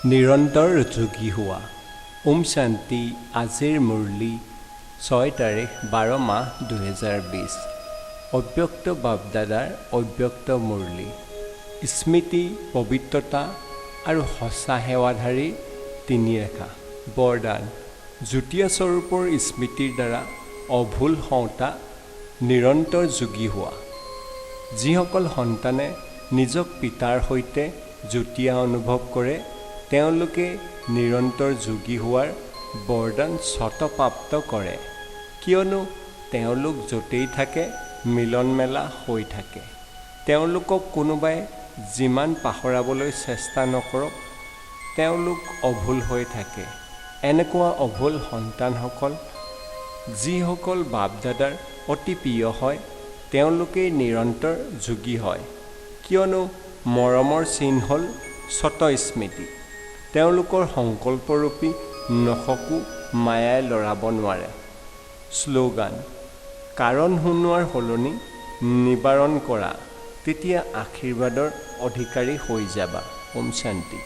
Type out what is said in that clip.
নিৰন্তৰ যোগী হোৱা। ওম শান্তি। আজিৰ মুৰলী 6 তাৰিখ 12 মাহ 2020। অব্যক্ত বাপদাদাৰ অব্যক্ত মুৰলী। স্মৃতি, পবিত্ৰতা আৰু সঁচা সেৱাধাৰীৰ তিনি ৰেখা। বৰদান: যুটীয়া স্বৰূপৰ স্মৃতিৰ দ্বাৰা অভুল হওঁতা নিৰন্তৰ যোগী হোৱা। যিসকল সন্তানে নিজক পিতাৰ সৈতে যুটীয়া অনুভৱ কৰে, তেওঁলোকে নিৰন্তৰ যোগী হোৱাৰ বৰদান স্বতঃপ্ৰাপ্ত কৰে, কিয়নো তেওঁলোক য'তেই থাকে মিলন মেলা হৈ থাকে। তেওঁলোকক কোনোবাই যিমান পাহৰাবলৈ চেষ্টা নকৰক, তেওঁলোক অভুল হৈ থাকে। এনেকুৱা অভুল সন্তানসকল যিসকল বাপদাদাৰ অতি প্ৰিয় হয়, তেওঁলোকেই নিৰন্তৰ যোগী হয়, কিয়নো মৰমৰ চিন হ'ল স্বতঃস্মৃতি। তেওঁলোকৰ সংকল্পৰূপী নখকো মায়াই লৰাব নোৱাৰে। শ্লোগান: কাৰণ শুনোৱাৰ সলনি নিবাৰণ কৰা, তেতিয়া আশীৰ্বাদৰ অধিকাৰী হৈ যাবা। ওম শান্তি।